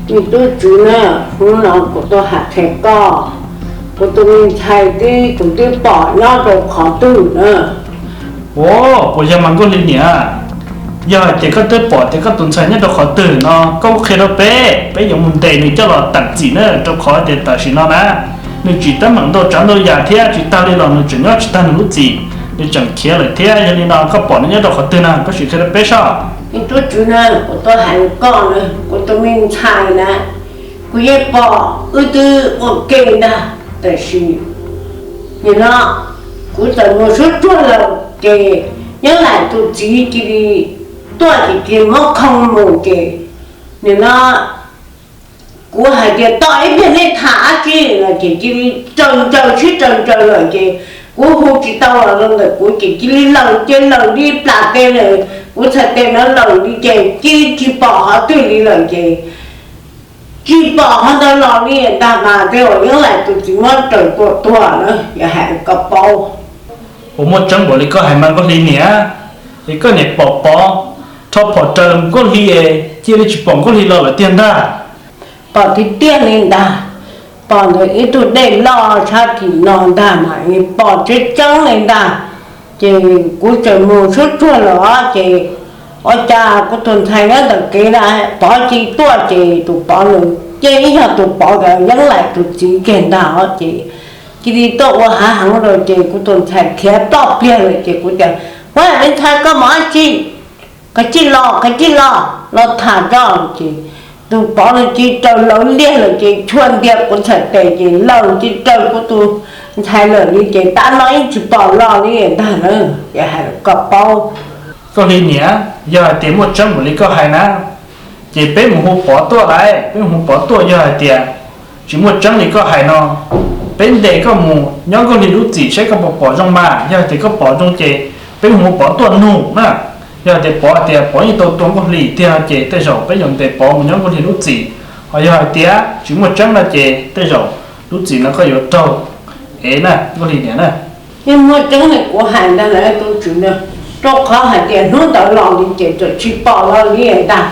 Me tub tswv na, hnub no kuv tuaj hais qhia koj, kuv tus me ntxhais twb, kuv twb pom nyob rau qhov twg na. Ua, puas yog mas Nkauj Hli niam? Yog hais tias koj twb pom tias koj tus ntxhais nyob rau qhov twg no, koj kuj qhia rau peb, peb yuav mus ntes nws coj los teem txim na, rau qhov tias tam sim no na, nws tsis teeb meem ntau tsav ntau yam thiab tsis tag li los nws tseem nyob tsis tag nws lub txim, nws tseem khiav lawm thiab. Yog li no koj pom nws nyob rau qhov twg na, koj sim qhia rau peb soj. Me tub tswv na, kuv tuaj hais rau koj na, kuv tus me ntxhais na, kuv yeej pom wb twb ua ke ntag, tab sis nim no kuv txawm mus suab tsuag lawm ces Nyob Laim tus txiv cia li tuaj ces cia li muab khoo mus ces nim no kuv hais tias tau ib pliag nej tham dab tsi no ces cia li raws ncaws sib raws ncaws lawm ces kuv hu tsis tau los rau ntawm kuv ces cia li laws ces laws li plas tes lawm, kuv txhais tes no laws li ces cia li tsis pom qhov twg li lawm ces tsis pom qhov ntawd los li ntag mas tej uas Nyob Laim tus txiv muab raws tua tuag na, yog hais koj paub. Puas muaj tseeb npaum li koj hais mas Nkauj Hli niam? Es koj niam pom Pov rho phom raws Nkauj Hli es cia li tsis pom Nkauj Hli los lawm tiag ntag. Pom tiag tiag li ntag, pom ntawm ib tug dej loj sab tim no ntag mas pom tseeb tseeb li ntag. Ces kuv txawm mus suab tsuag lawm ces ua cas kuv tus ntxhais nyob ntawm kev na, Pov cia li tuaj ces tus Pov nws ces ib yog tus Pov ntawd Nyob Laim tus txiv kiag ntag os ces cia li tuaj ua hav heev lawm ces kuv tus ntxhais khiav ploj pliag lawm ces kuv tias, Ua, me ntxhais koj mus dab tsi? Kav tsij los, kav tsij los, los tham tso. Ces tus Pov no cia li raws lawv liag lawm ces tshua ntias kuv txhais tes ces laws cia li raws kuv tus ntxhais lawm li ces tav no yeej tsis pom los li ntag na, ces hais kom paub. Nkauj Hli niam, yog hais tias muaj tseeb npaum li koj hais na, ces peb mus hu Pov tuaj lauj, peb mus hu Pov tuaj. Yog hais tias tsis muaj tseeb li koj hais no, peb ntes koj mus nyob Nkauj Hli lub txim saib koj puas pom zoo mas. Yog hais tias koj pom zoo ces peb mus hu Pov tuaj nug na. Yog hais tias Pov hais tias Pov yeej tau tua Nkauj Hli tiag ces tej zaum peb yuav ntes Pov mus nyob Nkauj Hli lub txim. Ho yog hais tias tsis muaj tseeb no ces tej zaum lub txim no koj yuav raug ev na Nkauj Hli niam na. Yeej muaj tseeb li kuv hais ntag lauj tus tswv na, rau qhov hais tias hnub ntawd los li ces txawm tsis pom los li ntag.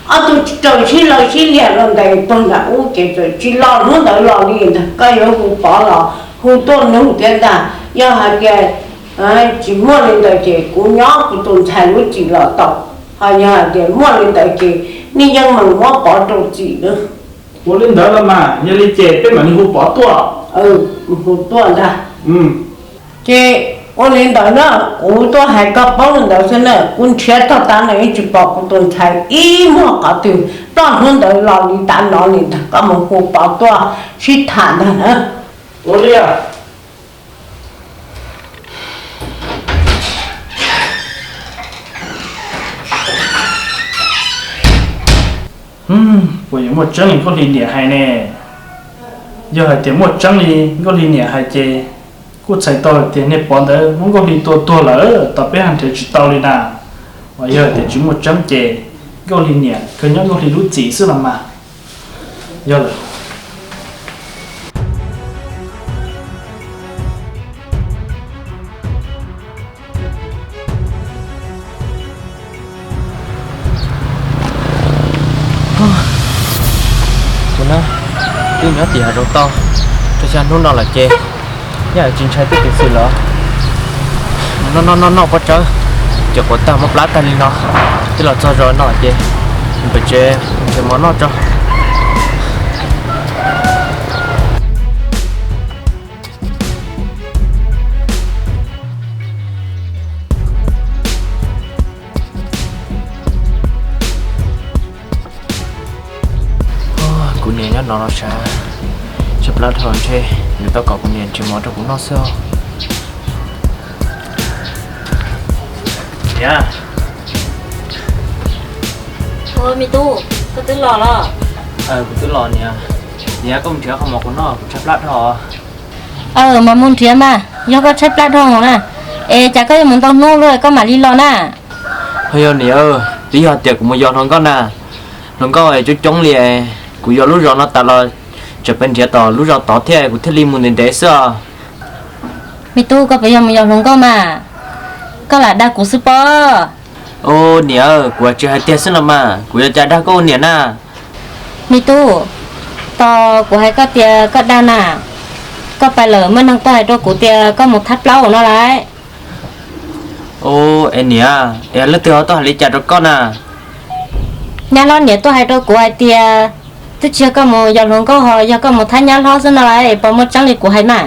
Ob tug raws sib laws sib liag rau ntawm pog nram ub ces txawm tsis los hnub ntawd los li ntag. Koj yuav hu Pov los hu tuaj nug thiab ntag. Yog hais tias tsis muaj li ntawd ces kuv nyob kuv tus ntxhais lub txim los tau. Ho yog hais tias muaj li ntawd ces nej yeej meem muab Pov rau txim na. Ua li ntawd los mas, yog li ces peb mam li hu Pov tuaj. Hu tuaj ntag. Ces ua li ntawd na, kuv tuaj hais koj paub li ntawd xwb na, kuv nrhiav tog tav no yeej tsis pom kuv tus ntxhais ib muag qhov twg, ploj hnub ntawd los li tav no li ntag, koj mus hu Pov tuaj sib tham ntag na. Ua li. Puas yuav muaj tseeb li Nkauj Hli niam hais ne? Yog hais tias muaj tseeb li Nkauj Hli niam hais ces kuj txhais tau tias niag Pov ntawd muab Nkauj Hli tua tuag lawm, tos peb ho nrhiav tsis tau li na. Uas yog hais tias tsis muaj tseeb ces Nkauj Hli niam kawg nyob Nkauj Hli lub txim xwb los mas. Yog lawm. Kuv na, twb nyob tim hav zoov tau rau xya hnub no lawm ces yeej tsis ntshai tej peev xwm los. Noj noj noj noj pob tsawb, ces quav tag muab plab tag li no, twb los txog zos no ces pem tsev nrhiav mov noj tso. Kuv niam nyob no los sav, tshaib plab dhau ntshe nws tau kom kuv niam nrhiav mov rau kuv noj xwb. Niam. Me tub, koj twb los los? Kuv twb los niam. Niam, koj mus nrhiav qhov mov kuv noj, kuv tshaib plab dhau. Aw, mas mus nrhiav mas, yog koj tshaib plab dhau na. Es cas koj yuav mus ntau hnub lawm koj mam li los na? Ho yog niam, twb yog tias kuv mus yos hluas nkauj na, hluas nkauj coob coob li, kuv yos lub zos no tas los tseem pes nrhiav tom lub zos tod thiab kuv thiaj li mus ntev ntev xwb os. Me tub, koj puas yog mus yos hluas nkauj mas? Koj lam dag kuv xwb pob. Niam, kuv tsis hais tiag xwb no mas, kuv yuav cas dag koj ua niam na. Me tub, tos kuv hais koj tias koj dag na, koj pais lawm muaj neeg tuaj hais rau kuv tias koj mus thab plaub no lauj. Ua, es niam, es leej twg ho tuaj hais li cas rau koj na? Nyab hlob niam tuaj hais rau kuv hais tias twb tsis yog koj mus yos hluas nkauj ho yog koj mus thab nyab hlob xwb no lauj, es puas muaj tseeb li kuv hais mas?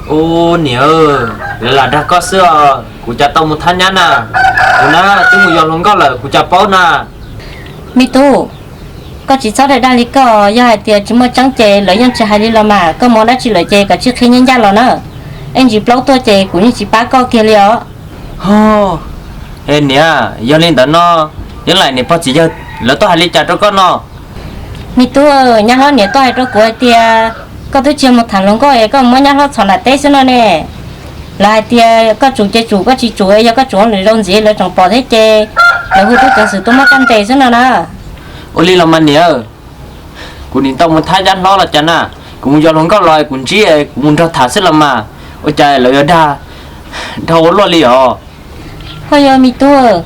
Ua, niam, lawv lam dag koj xwb os, kuv cas tau mus thab nyab na, kuv na twb mus yos hluas nkauj lawm kuv cas paub na. Me tub, koj tsis txhob dag dag li koj, yog hais tias tsis muaj tseeb ces lawv yeej tsis hais li los mas, koj mus dab tsi lawm ces koj tsij qhib nyab ncaj los na, ib ntsis plaub tuaj ces kuv yeej tsis pab koj kiag li os. Ho, es niam, yog li ntawd no, yog lawm niam pog txiv yawg lawv tuaj hais li cas rau koj no? Me tub, nyab hlob niam tuaj hais rau kuv hais tias koj twb tsis yog mus tham hluas nkauj es koj muab nyab hlob txhom nram teb xwb no ne. Lawv hais tias koj tsum ces tsum, koj tsis tsum es yog koj tseem ua lwm zaus ntxiv lawv tseem pom thiab ces lawv hu tub ceev xwm tuaj muab koj ntes xwb no na. Ua li los mas niam, kuv nim tau mus thab nyab hlob los cas na, kuv mus yos hluas nkauj los kuv ntsib kuv mus nrog tham xwb los mas, ua cas lawv yuav dag dhau ua luaj li os. Ho yog me tub,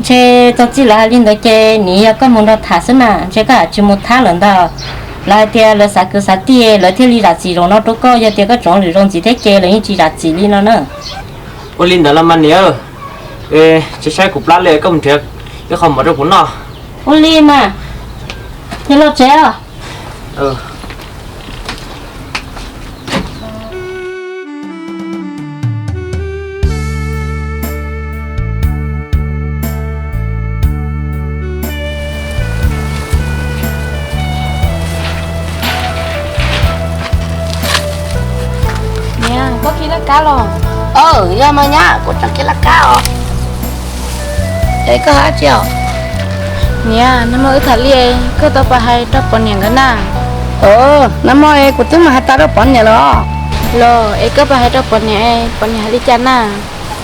ntshe txog txij lawv hais li ntawd ces nim yog koj mus nrog tham xwb mas, ntshe koj haj tsis mus thab lawm ntag. Lawv hais tias lawv xav kwv xav tij lawv thiaj li zam txim zaum no rau koj, yog tias koj tseem ua lwm zaus ntxiv thiab ces lawv yeej tsis zam txim li no na. Ua li ntawd los mas niam, tsis saib kuv plab li, koj mus nrhiav ib qho mov rau kuv noj. Ua li mas, yog los tsev os. Niam, koj khi laj kab los? Yog mas nyab, kuv tseem khi laj kab os. Es koj hais dab tsi os? Niam, nag hmo wb tham li, koj tau pais hais rau Pov niam nkawd na? Nag hmo es kuv twb mus hais tas rau Pov niam lawm. Los es koj pais hais rau Pov niam, Pov niam hais li cas na?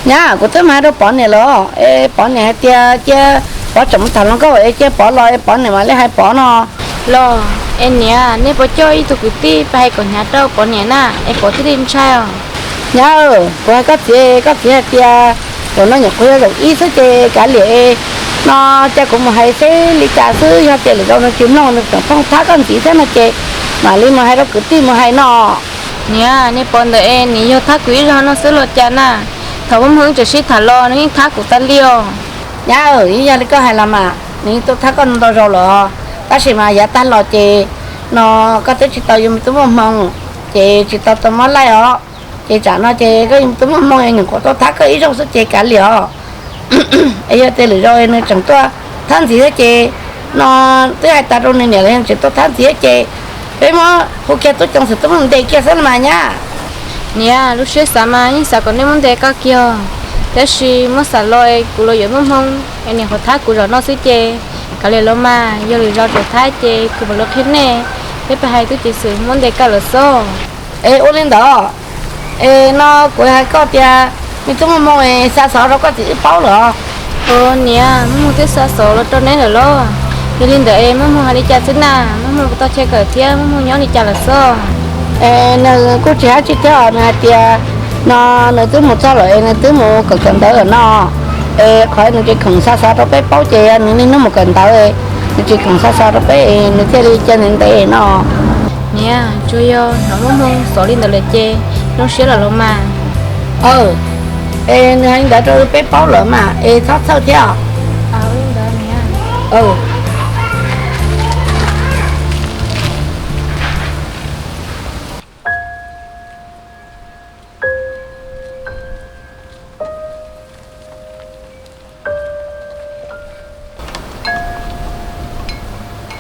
Nyab, kuv twb mus hais rau Pov niam lawm es Pov niam hais tias cia Pov tseem mus tham hluas nkauj es cia Pov los es Pov niam mam li hais Pov no. Los es niam, nej puas coj ib tug kwv tij pais hais kom hnyav rau Pov niam na es Pov thiaj li ntshai os? Nyab, kuv hais koj txiv, koj txiv hais tias zaum no nyuam qhuav yog zaum ib xwb ces kav liam no, cia kuv mus hais seb li cas xwb, yog tias lwm zaus nws tsis mloog nws tseem pheej thab koj ntxiv thiab no ces mam li mus hais rau kwv tij mus hais no. Niam, niam Pov ntawd es nws yog thab kuv ib zaug no xwb los cas na? Thaum muaj hmoo tseem sib tham los nws yeej thab kuv tas li os. Nyab, yeej yog li koj hais los mas, nws yeej tuaj thab koj ntau zaus lawm, tab sis mas yav tag los ces no koj twb tsis tau yuav me tub muaj hmoo, ces tsis tau tau mob laij os. Ces tsam no ces koj yuav me tub muaj hmoo es nyuam qhuav tuaj thab koj ib zaug xwb ces kav liam os. Es yog tias lwm zaus nws tseem tuaj thab ntxiv thiab ces no twb hais tas rau nws niam los yog tseem tuaj thab ntxiv thiab ces peb muab hu kiag tub ceev xwm tuaj muab ntes kiag xwb los mas nyab. Niam, lub siab xav mas yeej xav kom nej muab ntes koj kiag, tab sis muab xav los kuv los yuav muaj hmoo es niam qhuav thab kuv zaum no xwb ces kav liam los mas, yog lwm zaus tseem thab ces kuv mam li qhia nej, peb pais hais tub ceev xwm muab ntes koj lawm xwb. Es ua li ntawd, es no kuv hais koj tias me tub muaj hmoo es xa xov rau koj txiv wb paub lawm. Niam, muaj hmoo twb xa xov los rau neb lawm los? Yog li ntawd es muaj hmoo hais li cas xwb na? Muaj hmoo puas tau chaw kawm thiab muaj hmoo nyob li cas lawm xwb? Es nws kuj tsis hais dab tsi thiab os, nws hais tias no nws twb mus txog lawm es nws twb mus kawm kawm ntawv lawm no. Es qhov nws tsis khoom xa xov rau peb paub ces nws niaj hnub mus kawm ntawv, nws tsis khoom xa xov rau peb es nws thiaj li cia nws ntes no. Niam, tsuas yog hnov muaj hmoo xov li ntawd lawm ces zoo siab lawm los mas. Es nws hais li ntawd rau peb paub lawm mas es txhob txhawj thiab.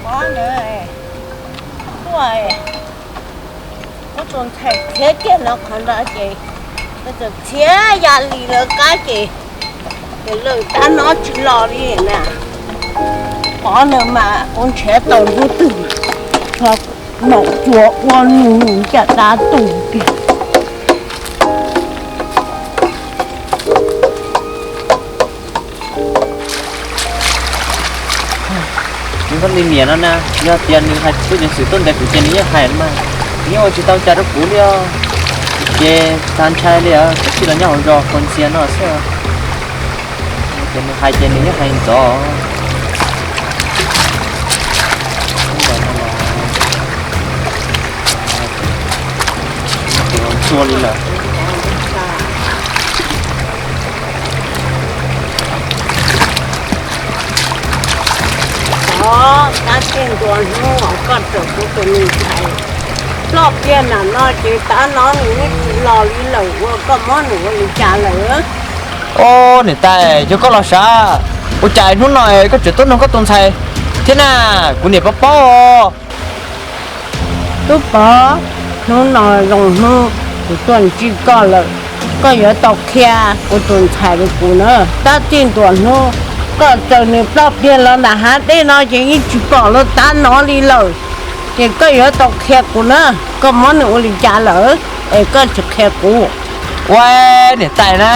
Pov ntawd tuaj, kuv tus ntxhais khiav kiag no qhov ntawd ces nws txawm khiav ya li lawv qab ces lawv tab no tsis los li na. Pov ntawd mas ua nrhiav tau ntu twg tso maum cua ua nws cas dab tu kiag. Nws koj li niam no na, yog tias nws hais tub ceev xwm tuaj ntes kuv ces nws yeej hais mas, nws yeej ua tsis tau cas rau kuv li os. Ces txav ntshai li os, kav tsij los nyob hauv zos Kos Ntxias no xwb. Ces nws hais ces nws yeej hais ntxov. Ua li lawm. Ov, tab sis ntua hnub koj txawm kuv tus me ntxhais ploj kiag nram no ces tav no nws yeej tsis los li lawm, ua koj muab nws ua li cas lawm? Ov, niam tais, yog koj los sav, ua cas hnub no koj tseem tuaj nug koj tus ntxhais thiab na? Kuv niam paub paub. Tub Pov, hnub no zoo hnub kuv tuaj ntsib koj lawm, koj yuav tau qhia kuv tus ntxhais rau kuv na. Tab sis ntua hnub koj txawm nws ploj kiag los nram hav dej no ces yeej tsis pom los tav no li lawm, ces koj yuav tau qhia kuv na, koj muab nws ua li cas lawm es koj tsis qhia kuv? Ua, niam tais na,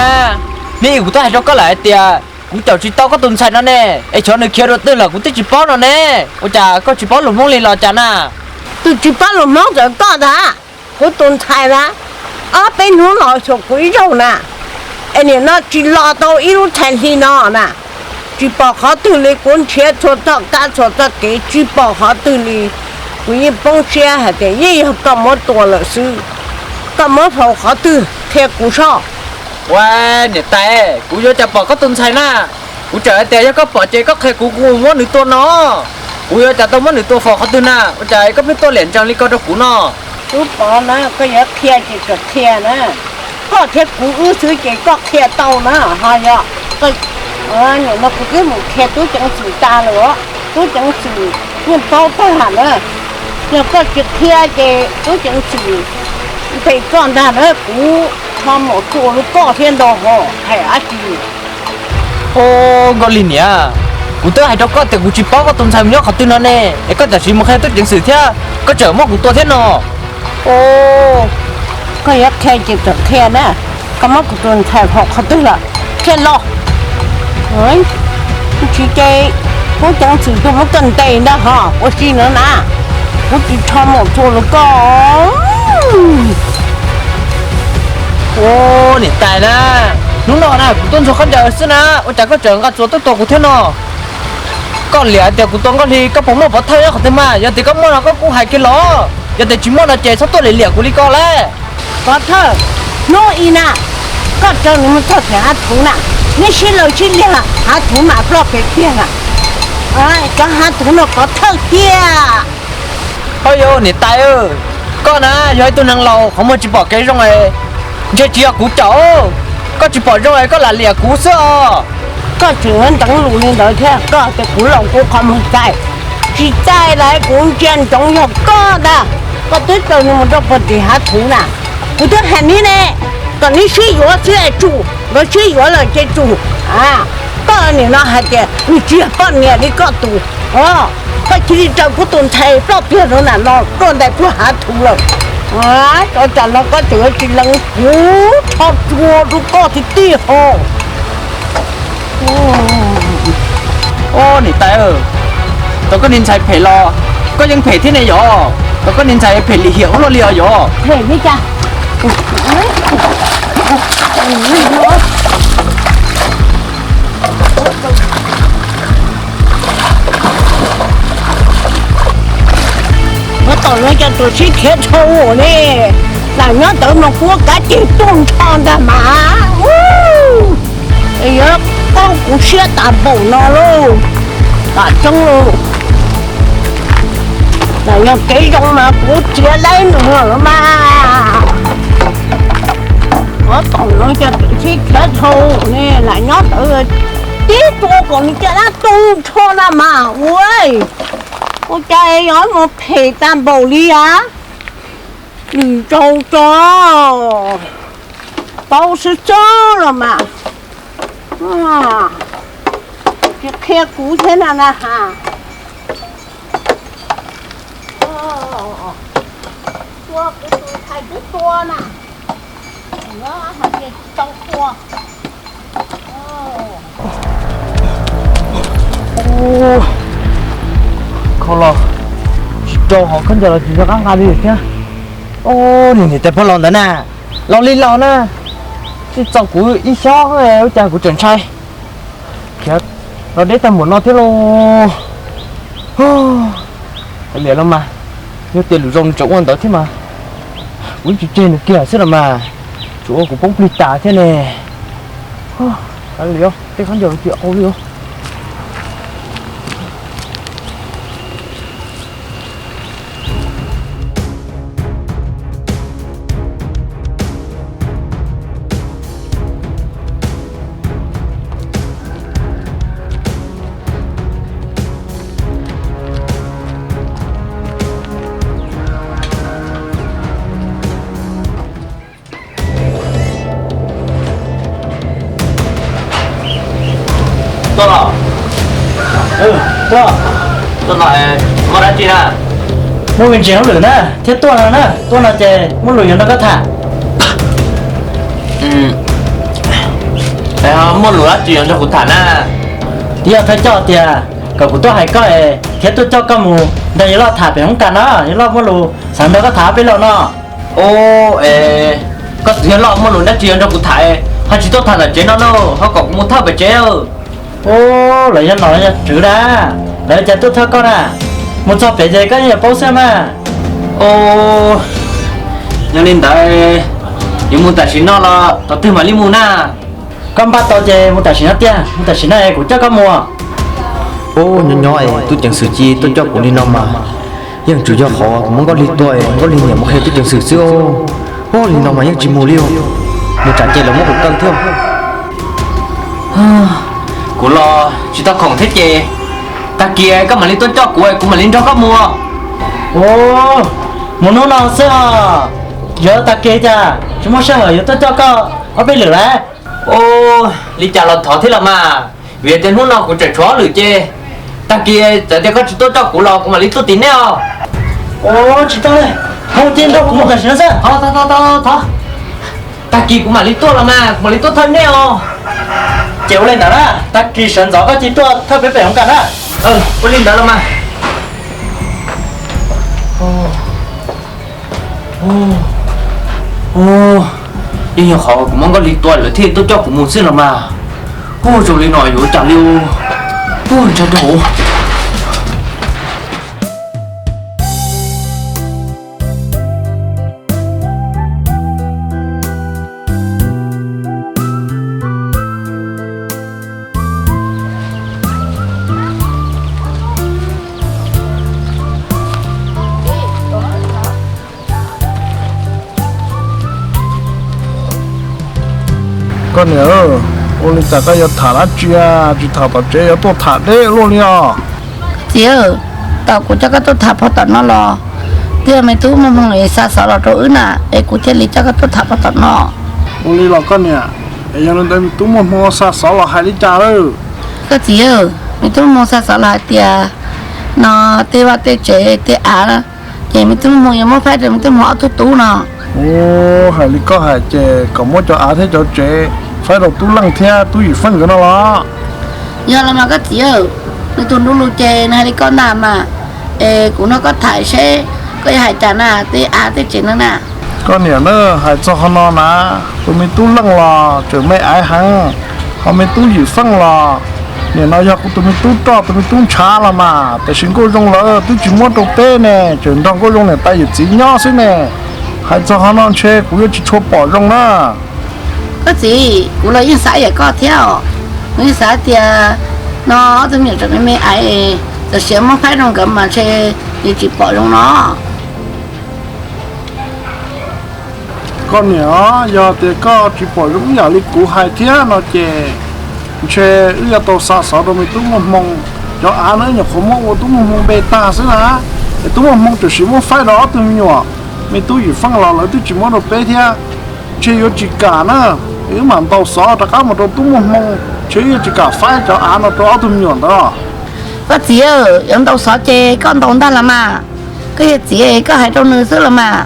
neb kuv twb hais rau koj lawm hais tias kuv caum tsis tau koj tus ntxhais no ne, es xyov nws khiav rau twg lawm kuv twb tsis paub no ne. Ua cas koj tsis paub lus Hmoob li los cas na? Tus tsis paub lus Hmoob txawm koj ntag, kuv tus ntxhais na, ob peb hnub los xyuas kuv ib zaug na, es nim no tsis los tau ib lub txhais hli no na, tsis pom qhov twg li, kuv nrhiav txhua txoj kab txhua txoj kev tsis pom qhov twg li. Kuv yeej poob siab hais tias yeej yog koj muab tua lawm xwb, koj muab faus qhov twg qhia kuv soj. Ua, niam tais, kuv yuav cas pom koj tus ntxhais na, kuv tseem hais tias yog koj pom ces koj qhia kuv, kuv muab nws tua no, kuv yuav cas tau muab nws tua faus qhov twg na, ua cas koj pheej tuaj liam ntsees li ko rau kuv no? Tub Pov na, koj yuav qhia ces koj qhia na, koj thiab kuv wb xwb ces koj qhia tau na, ho yog, nim no kuv twb mus qhia tub ceev xwm tas lawm, tub ceev xwm yeej paub tag na, yog koj tsis qhia ces tub ceev xwm ntes koj ntag na, kuv ho mus tua rau koj thiab ntag ho, hais dab tsi? Ov, Nkauj Lis niam, kuv twb hais rau koj tias kuv tsis paub koj tus ntxhais mus nyob qhov twg no ne, es koj tam sim mus qhia tub ceev xwm thiab koj tseem muab kuv tua thiab no. Ov, koj yuav qhia ces txawm qhia na, koj muab kuv tus ntxhais faus qhov twg lawm, qhia los. Tsis ces tub ceev xwm tuaj muab koj ntes ntag ho, ua si no na, kuv tsis tshua mus tua rau koj. Ov, niam tais na, hnub no na kuv tuaj ntxuag khaub ncaws xwb na, ua cas koj tseem nqa txuas tuaj tua kuv thiab no? Koj liam tias kuv tua Nkauj Lis, koj puas muaj pov thawj nyob qhov twg mas? Yog tias koj muaj no koj kuj hais kiag los, yog tias tsis muaj no ces txhob tuaj liam liam kuv li ko lauj. Pov thawj, hnub i na, koj tso nws mus txog thaum hav thuv na, neb sib law sib liag hav thuv mam ploj pem kiag na. Cov hav thuv no pov thawj tiag. Ov, yog niam tais, koj na yog ib tug neeg laus qhov muag tsis pom kev zoo es, ntshe tsis yog kuv caum, koj tsis pom zoo es koj lam liam kuv xwb os. Koj tseem yuav nteev lus li ntawd thiab, koj tias kuv laus kuv qhov muag txaij, tsis txaij lawm, kuv ntsia ntsoov yog koj ntag. Koj twb tso nws mus rau puag tim hav thuv na, kuv twb hais neb ne, kom neb sib yuav xwb es tsum, nkawd sib yuav lawm ces tsum. Koj nim no hais tias nws tsis yog poj niam li koj tus, koj cia li raws kuv tus ntxhais ploj tiag rau nram no tuaj ntais puag hav thuv lawm. Cov tsam no koj tseem yuav tsis lees kuv rho rua rau koj tiag tiag ho. Ov, niam tais, tau koj niag ntxhais phem los koj yeej phem thiab ne yom? Tau koj niag ntxhais phem lim hiam ua luaj li os yom? Phem li cas? Muab tom no cov tuam sib khiav dhau ne, lam nyob ntawd mas kuv kav tsij tuaj nrho ntag mas. Yuav qaug kuv siab tas npaum no lauj, tam tseeb lauj. Lam yog kev zoo mas kuv txiav laib nws lawm mas. Muab tom no cov tuam sib khiav dhau ne, lam nyob ntawd tib tug kom nws caj dab tu nrho na mas ua. Ua cas yog mus phem tag npaum li a? Nws nrau tso, paub xwb xwb los mas. Tsis qhia kuv thiab na na has. Tua kuv tus ntxhais twb tua na. Hais tias tsis tau tua. Kho los tsis rau hauv khaub ncaws los tsis nco qab nqa li thiab. Niam tais pog laus ntawd na, laus li laus na, tsis txaus kuv ib xyob ua cas kuv tseem ntshai khiav los deb tag npaum no thiab lauj. Hais liam los mas, yog tias lus zoo nws tseem ua ntawd thiab mas, Kuv tsis tseg nws kiag xwb los mas, tsuas ua kuv poob plig tas thiab ne. Li tej khaub ncaws tsis au li. Tuaj los. Tuaj. Tuaj no, muaj dab tsi na? Muaj me ntsis hauj lwm na thiab tuaj no na, tuaj no ces muaj lus yuav nrog koj tham. Muaj lus dab tsi yuav nrog kuv tham na? Twb yog thawj coj tias kom kuv tuaj hais koj es thiab tuaj coj koj mus nrog yawg loj tham pem hoob kas no, yawg loj muaj lus xav nrog koj tham ob peb lo no. Ub, es koj tus yawg loj muaj lus dab tsi yuav nrog kuv tham, ho tsis tuaj tham tom tsev no na, ho kom kuv mus thawj pem tsev. Ub, lawv yog nom yog tswv na, lawv cas tuaj thawj koj na. Mus txog pem ces koj yeej yuav paub xwb mas. Ub, yog li ntawd yuav mus tam sim no los tos twg mam li mus na? Koj npaj tau ces mus tam sim no tiag, mus tam sim no es kuv coj koj mus. Ub, nyob nyob es tub ceev xwm cia tuaj coj kuv li no mas yeej tsuas yog qhov kuv muab Nkauj Lig tua, Nkauj Lig niam mus qhia tub ceev xwm xwb. Ub, li no mas yeej tsis mus li, mus tsam ces lawv muab kuv kaw thiab. Kuv los tsis tau khoom thiab ces tag kis koj mam li tuaj coj kuv, kuv mam li nrog koj mus. Ub, mus hnub no xwb os, yog tag kis cas tsis muaj sij hawm yuav tuaj coj koj ob peb lwm lawm. Ub, li cas los thov thiab los mas, vim tias hnub no kuv tseem tshuav ob lwm ces tag kis txawm tias koj tsis tuaj coj kuv los kuv mam li tuaj tim nej os. Ub, tsis tuaj li, mus ces nrog kuv mus tam sim no xwb. Thov, thov, thov, tag kis kuv mam li tuaj los mas, kuv mam li tuaj thawj nej os. Ces ua li ntawd na, tag kis sawv ntxov koj cia tuaj thawj peb pem hoob kas na. Ua li ntawd los mas. Yeej yog qhov kuv muab Nkauj Lig tua lawv thiaj tuaj coj kuv mus xwb los mas. Ub, zoo li no yuav ua cas li. Ub, ntshai rau. Koj niam, ua li cas koj yuav tham dab tsi, tsis tham tom tsev yuav tuaj tham deb luaj li os? Txiv, tau kuv coj koj tuaj tham phau tom no los twb yog me tub muaj hmoo es xa xov los rau wb na, es kuv thiaj li coj koj tuaj tham phau tom no. Ua li los koj niam, es yog li ntawd me tub muaj hmoo xa xov los hais li cas lawm? Koj txiv, me tub muaj hmoo xa xov los hais tias no tej vaj tej tsev tej av, ces me tub muaj hmoo yuav muab faib rau me tub muaj hmoo ob tug tub no. Ub, hais li koj hais ces kom muab cov av thiab cov tsev faib rau tub Leej thiab tub Yim Feej nkawd no los? Yog los mas koj txiv, nws tus ntu lus ces nws hais li koj ntag mas, es kuv nrog koj tham seb koj yuav hais cas na, tej av tej tsev no na. Koj niam na, hais txog qhov no na, tus me tub Leej los tseem me aiv heev, ho me tub Yim Feej los nim no yog kuv tus me tub roj tus me tub ntshav los mas, tiam sis Nkauj Zoo lawv twb tsis muab rau peb ne, tseem nrog Nkauj Zoo niam tais yawm txiv nyob xwb ne. Hais txog qhov no ntshe kuv yuav tsis tshua pom zoo na. Koj txiv, kuv los yeej xav ib yam koj thiab os, kuv yeej xav tias no ob tug me nyuam tseem me me aiv, txawm sis muab faib rau nkawd mas ntshe yeej tsis pom zoo no. Koj niam, yog tias koj tsis pom zoo ib yam li kuv hais thiab no ces ntshe wb yuav tau xa xov rau me tub muaj hmoo. Cov av no nyuam qhuav muab ua tub muaj hmoo npe tag xwb na, es tub muaj hmoo tseem sis muab faib rau ob tug me nyuam, me tub Yim Feej los lawv twb tsis muab rau peb thiab. Ntshe yuav tsis kam na, wb mam ntaus xov rov qab mus rau tub muaj hmoo, ntshe wb yuav tsis kam faib cov av no rau ob tug me nyuam ntawd. Koj txiv, yuav ntaus xov ces koj ntaus ntag los mas, koj yog txiv koj hais rau nws xwb los mas.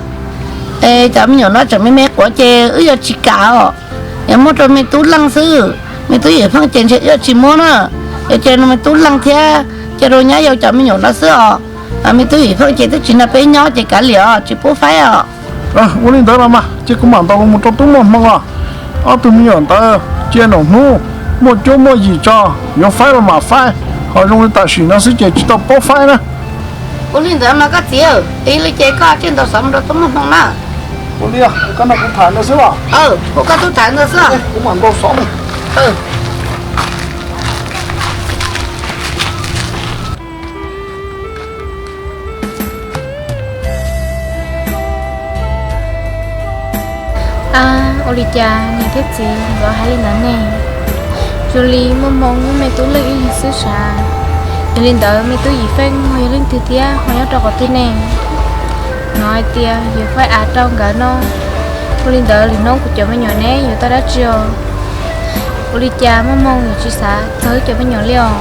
Es cov me nyuam no tseem me me quav ces wb yuav tsis kam os, yuav muab rau me tub Leej xwb. Me tub Yim Feej ces ntshe wb yuav tsis muab na, yuav cia rau me tub Leej thiab cia rau nyab yau cov me nyuam no xwb os. Me tub Yim Feej ces twb tsis nrog peb nyob ces kav liam os, tsis pub faib os. Ua li ntawd los mas, cia kuv mam ntaus los mus rau tub muaj hmoo os. Ob tug me nyuam ntawd cia nraum hnub muaj cuab muaj yim tso, yuav faib los mam faib, ho zoo li tam sim no xwb ces tsis tau paub faib na. Ua li ntawd mas koj txiv, yog li ces koj cia ntaus xov mus rau tub muaj hmoo na. Ua li, koj nrog kuv tham ntawd xwb los? Ua koj tub tham ntawd xwb, kuv mam nkaus xov mus. Ua li cas niam thiab txiv nkawd hais li ntawd ne? Zoo li muaj hmoo muaj me tub leej ib leeg xwb sav. Yog li ntawd me tub Yim Feej ho yog leej twg thiab ho nyob rau qhov twg ne? Hnov hais tias yawg Faib Av rau nkawd no. Ua li ntawd lwm hnub kuv cov me nyuam ne yuav tau dab tsi os? Ua li cas muaj hmoo yuav tsis xav txog wb cov me nyuam li os?